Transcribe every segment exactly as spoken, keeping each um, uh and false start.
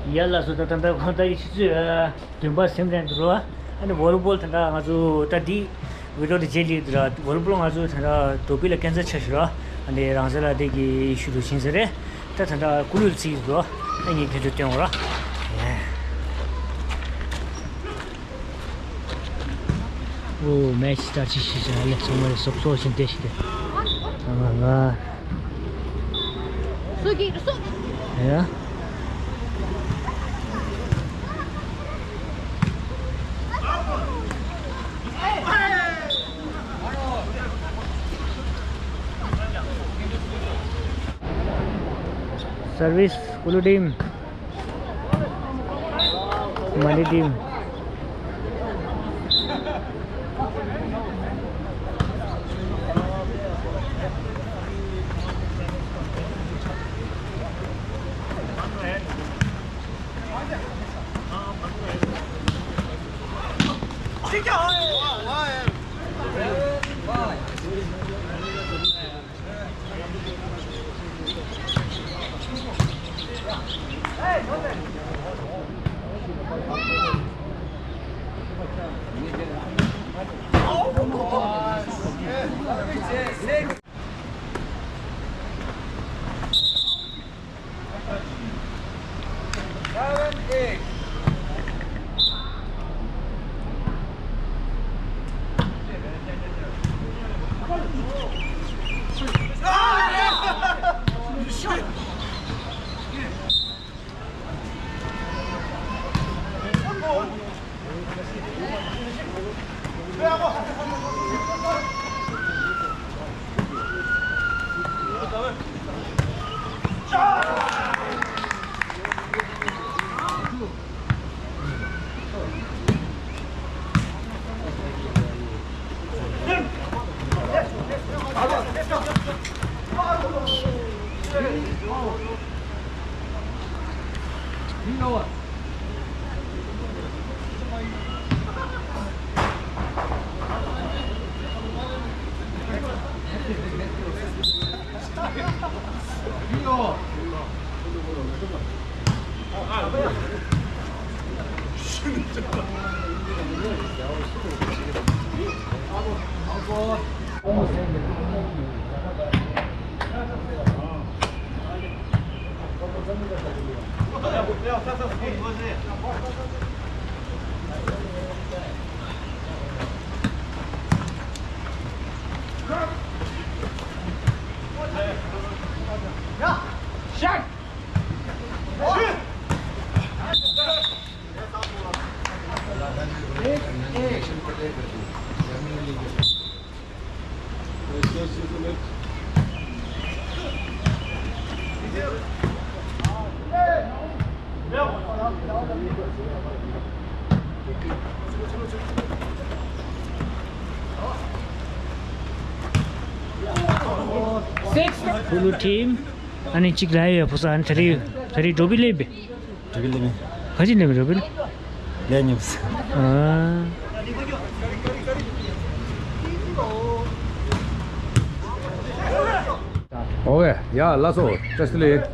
ཡ་ལགས་སོ། ད་ད་ལྟ་ཁོང་ད་གི་ཆུ་ཚོད་བདུན་པ་ཟིན་རན་འདུག་རོ། ཨ་ནི་ཝོ་ལི་བོལ་ད་ལྟ་ང་ཚོ་ད་འདི་བི་ཌིའོ་དེ་མཇལ་ལེ་འདུག་ར། ཝོ་ལི་བོལ་ང་ཚོ་ད་ལྟ་དོ་པི་ལ་ཀན་ཛ་ཆ་ཞུ་ར། ཨ་ནི་རང་ས་ལ་དེ་གི་ཤུ་རུ་ཕྱིན་ས་རེད། ད་ད་ལྟ་ཀུ་ལུ་ལ་ཚིག་འདུག་ཨ་ནི་ཁྱེད་ཚོ་སྟོན་འོ་ར། ཨོ་མེ་ཆི་ད་ཅི་ཤི་ཅི་ཧ་ལེ་ཚང་མ་ལ་སོབ་སོབ་ཤིན་ཏེ་ཤི་ཏེ། ཨ་ང་ང་། སོ་གི་སོ། ཡ། སར་བིས་ཀུ་ལུ་ཊིམ། མ་ཎི་ཊིམ། ཀུ་ལུ་ཊིམ། ཨ་ནི་གཅིག་ལ་ཡོད་ཕོ་ས་ཨ་ནི་ད་རེས་ད་རེས་འགྲོ་བི་ལེན་པས། འགྲོ་བི་ལེན་པས། ག་ཅི་ལེན་པས་འགྲོ་བི་ལེན། ལས་ཉོབ་སི། ཨ། ཨོ་ཝེ་ཡ་ལགས་སོ། བཀྲ་ཤིས་བདེ་ལེགས།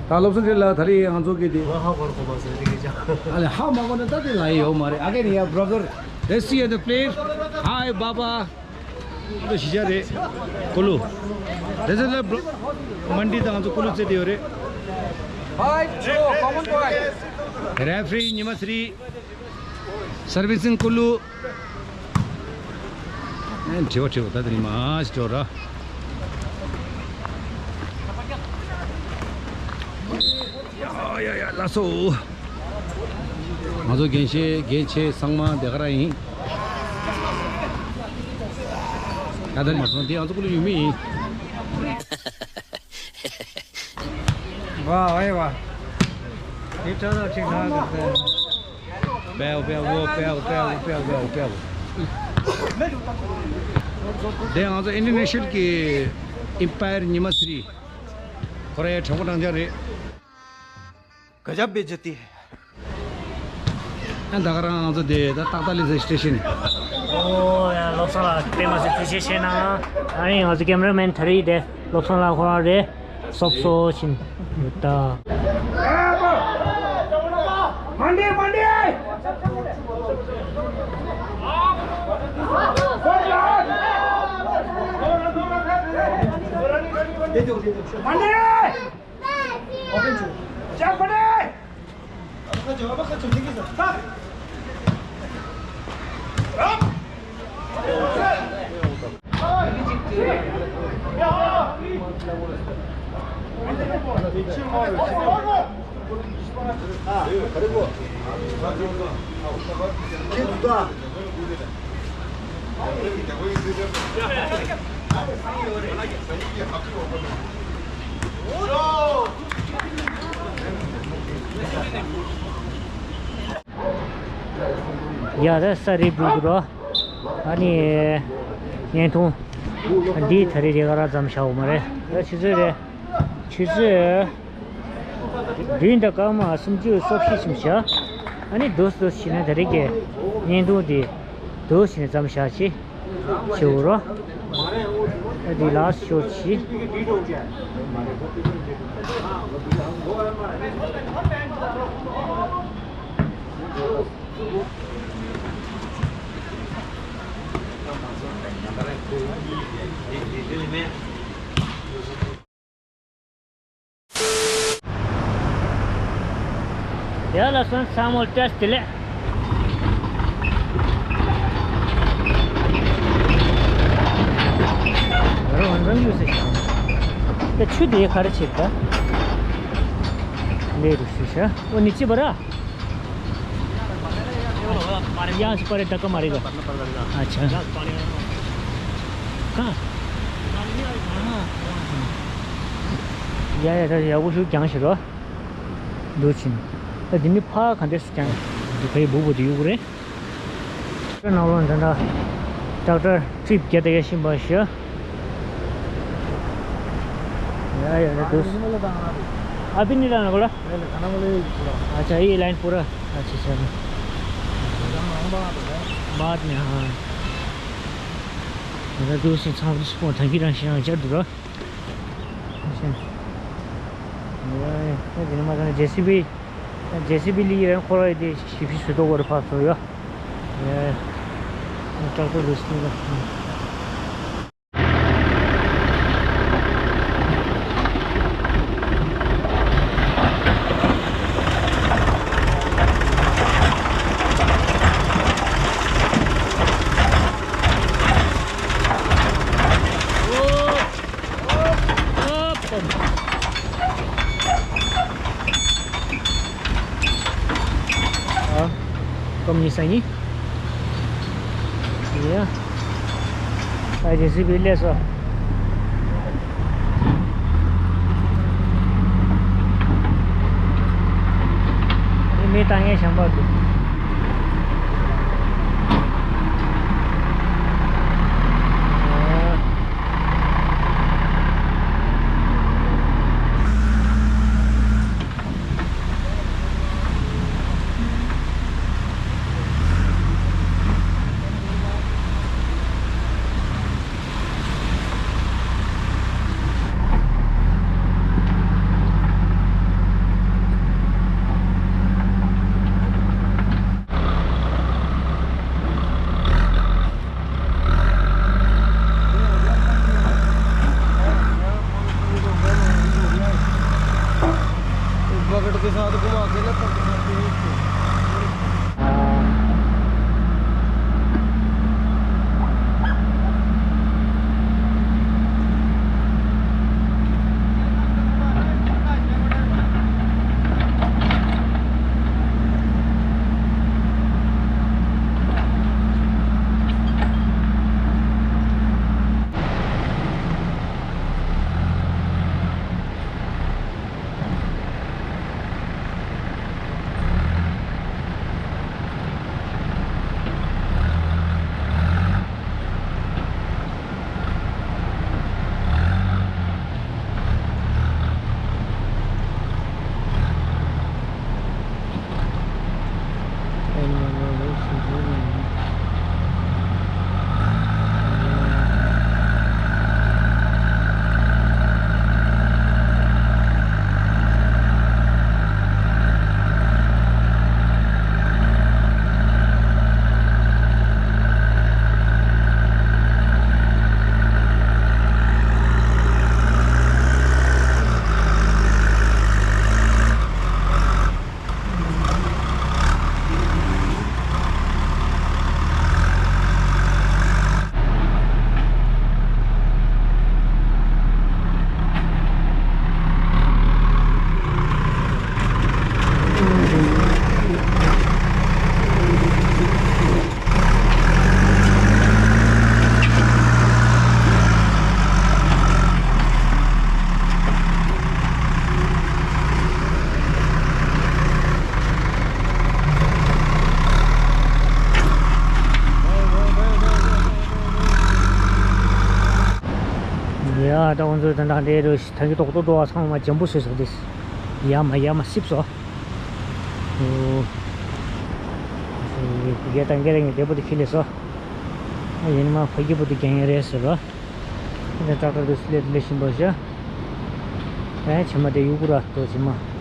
ད་སློབ་གསོ་འདི་ལ་ད་རེས་ང་ཚོ་གི་དེ། ང་ཧ་གོ་གོ་མ་སོང་དེ་གི་ཅང་། ཨ་ལེ་ཧ་མ་གོ་ན་ད་དེ་ལ་ཡོད་མ་རེད། Again, yeah, brother. Let's see the player. Hi, Baba. འདི་གཞིས་ཆགས་རེད། ཀུ་ལུ། དེ་ཚོ་ལ་མན་ཌི་དང་ང་ཚོ་ཀུ་ལུ་རྩེད་དེ་ཡོད་རེད། Five two, common point. Referee ཉི་མ་ཚེ་རིང་། Servicing ཀུ་ལུ། ཨེ་དྲི་བ་དྲི་བ་ད་དེ་ནི་མ་ཞིག་འགྲོ་ར། ཡ་ཡ་ཡ་ལགས་སོ། ང་ཚོ་རྒན་ཤེས་རྒན་ཆེ་ཚང་མ་དེ་ག་རང་ཡིན། ད་ལྟ་མ་སོང་དེ་ང་ཚོ་ཀུ་ལུ་ཡུལ་མི་ཡིན། ཝ་ཝ་ཝ། དེ་ཁྲ་ལ་ཁྲིག་ལ་ག་ཚད། པེའོ་པེའོ་པེའོ་པེའོ་པེའོ་པེའོ་པེའོ། དེ་ང་ཚོ་ཨིན་ཌོ་ནེ་ཤི་ཡ་གི་ཨམ་པེར་ཉི་མ་ཚེ་རིང་། ཁོ་རའི་དྲང་པོ་དྲང་བཞག་རེད། गजब बेइज्जती है। ཨ་ད་ག་རང་ང་ཚོ་དེ་ད་ཏག་ཏག་ལི་ཟེར་སི་ཊེ་ཤན། ཨོ་ཡ་བློ་བཟང་ལགས་དཔེ་མ་སྲིད་ཐུགས་རྗེ་ཆེ་གནང་། ཨ་ནི་ང་ཚོ་ཀེམ་ར་མེན་ད་རེས་དེ་བློ་བཟང་ལགས་ཁོ་རང་རེད། སོབ་སོ་ཕྱིན་ཡོད་ད། ཡ་ད་ས་རེད་འགྲོ་འགྲོ། ཨ་ནི། བརྙན་ཐུང་། འདི་ད་རེས་རེ་ག་ར་ཙམ་བཞག་འོ་མ་རེད། ད་ཆུ་ཚོད་རེད། ཆུ་ཚོད། བདུན་དང་སྐར་མ་སུམ་ཅུ་སོ་བཞི་ཙམ་བཞག་ཨ་ནི་འདུག་འདུག་བྱས་ན་ད་རེས་ཀྱི་བརྙན་ཐུང་འདི་འདུག་བྱས་ནས་ཙམ་བཞག་ཅིག་བྱེད་འོ་རོ། ཨ་འདི་ལགས་ཤོར་ཅིག་ཡ་ལ་སོང་ཚང་མོ་བཀྲ་ཤིས་བདེ་ལེགས། རོ་འཛོམས་ཡོད་ཟེར་ཞིང་། ད་ཆུ་དེ་ག་རེ་བྱེད་ད། ལས་རུ་ཞུ་ཤ་ཨོ་ནི་ཅི་བ་ར། यहाँ से परे धक्का मारेगा। अच्छा। कहाँ? ཡ་ཡ་ད་ཡག་པོ་ཞིག་རྒྱང་ཞིག་རོ། འདུག་ཕྱིན། ད་འདི་ནི་ཕ་ག་འདྲས་སུ་ཀྱང་འདི་ཕའི་སྦུག་པོ་དེ་ཡོད་རེད། ནང་ལོགས་འདི་འདྲ་ཌོག་ཊར་ཊི་རིབ་རྒྱག་བསྡད་ཡ་ཤིན་པ་ཞིག་ཡ་ཡ་ཡ་འདུག अभी नहीं लाना बोला। अच्छा, ये लाइन पूरा। अच्छा, चलो। बाद में, हाँ। ང་ཚོ་སོང་ཙང་སྤོ་ཐང་གི་རང་ཤི་རང་བཅར་འདུག་ར། ཡ་ཡ་ཡ། དེ་ནི་མ་ཚང་ཇེ་སི་བི། ཇེ་སི་བི་ལི་ཡི་རང་ཁོ་ར་ཡི་དེ་ཞིབ་ཞིབ་བཟོས་ཏོག་བར་ཕབ་བཟོ་ཡ། ཡ། ཏྲག་ཏོ་རུ་སྟོན་ལ། Comme ni sani. Bien. Allez, c'est bien ça. Ni me tan ye shamba tu. Bucket के साथ घुमा के ना, तब दिखाते हैं इसको। ད་ང་ཚོ་ད་ལྟ་འདི་རུ་ད་གི་ཏོག་ཏོག་འགྲོ་བ་ཚང་མ་འཇམ་པོ་བཟོས་སོང་དེ། ཡ་མ་ཡ་མ་སིབ་སོ། ཨོ། རྒྱ་དང་རྒྱ་རང་གི་བདེ་པོ་དེ་ཁྱི་ལས་སོ། ཡིན་མ་ཕ་གི་པོ་དེ་རྒྱ་ཡན་རེད་ཟེར་རོ། ཨ་ནི་ཏག་ཏག་ཏུ་སླེབས་སླེབས་བཞིན་པ་ཤ། ཨེ་བྱེ་མ་དེ་ཡུ་གུ་ར་ཏོ་བྱེ་མ།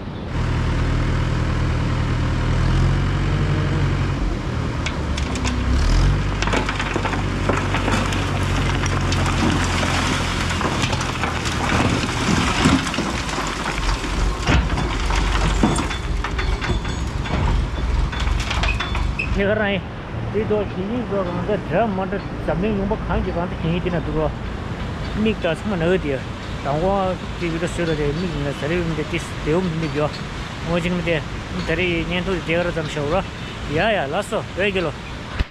ཁྱེད་ག་རང་ཡིན། དེ་ཚོ་གད་སྙིགས་ཚོ་གང་ཚ་འདྲ་མ་འདྲ་འཛམ་གླིང་ཡོང་པ་གང་གི་གང་ཚ་གད་སྙིགས་དེ་ན་འདུག་རོ། མིག་ད་ཚང་མ་ན་གི་དེ། དང་པོ་དེ་བི་ད་བཟོས་ད་དེ་མིག་ཡིན་ན་ཟ་རེ་བི་མི་དེ་དེ་དེའུ་མི་མིག་ཡོ། ངོ་ཅིག་མི་དེ། ད་རེ་ཡི་བརྙན་ཐུང་དེ་དེ་ག་ར་ཙམ་ཤོག་རོ། ཡ་ཡ་ལགས་སོ་བོད་རྒྱལ་ལོ།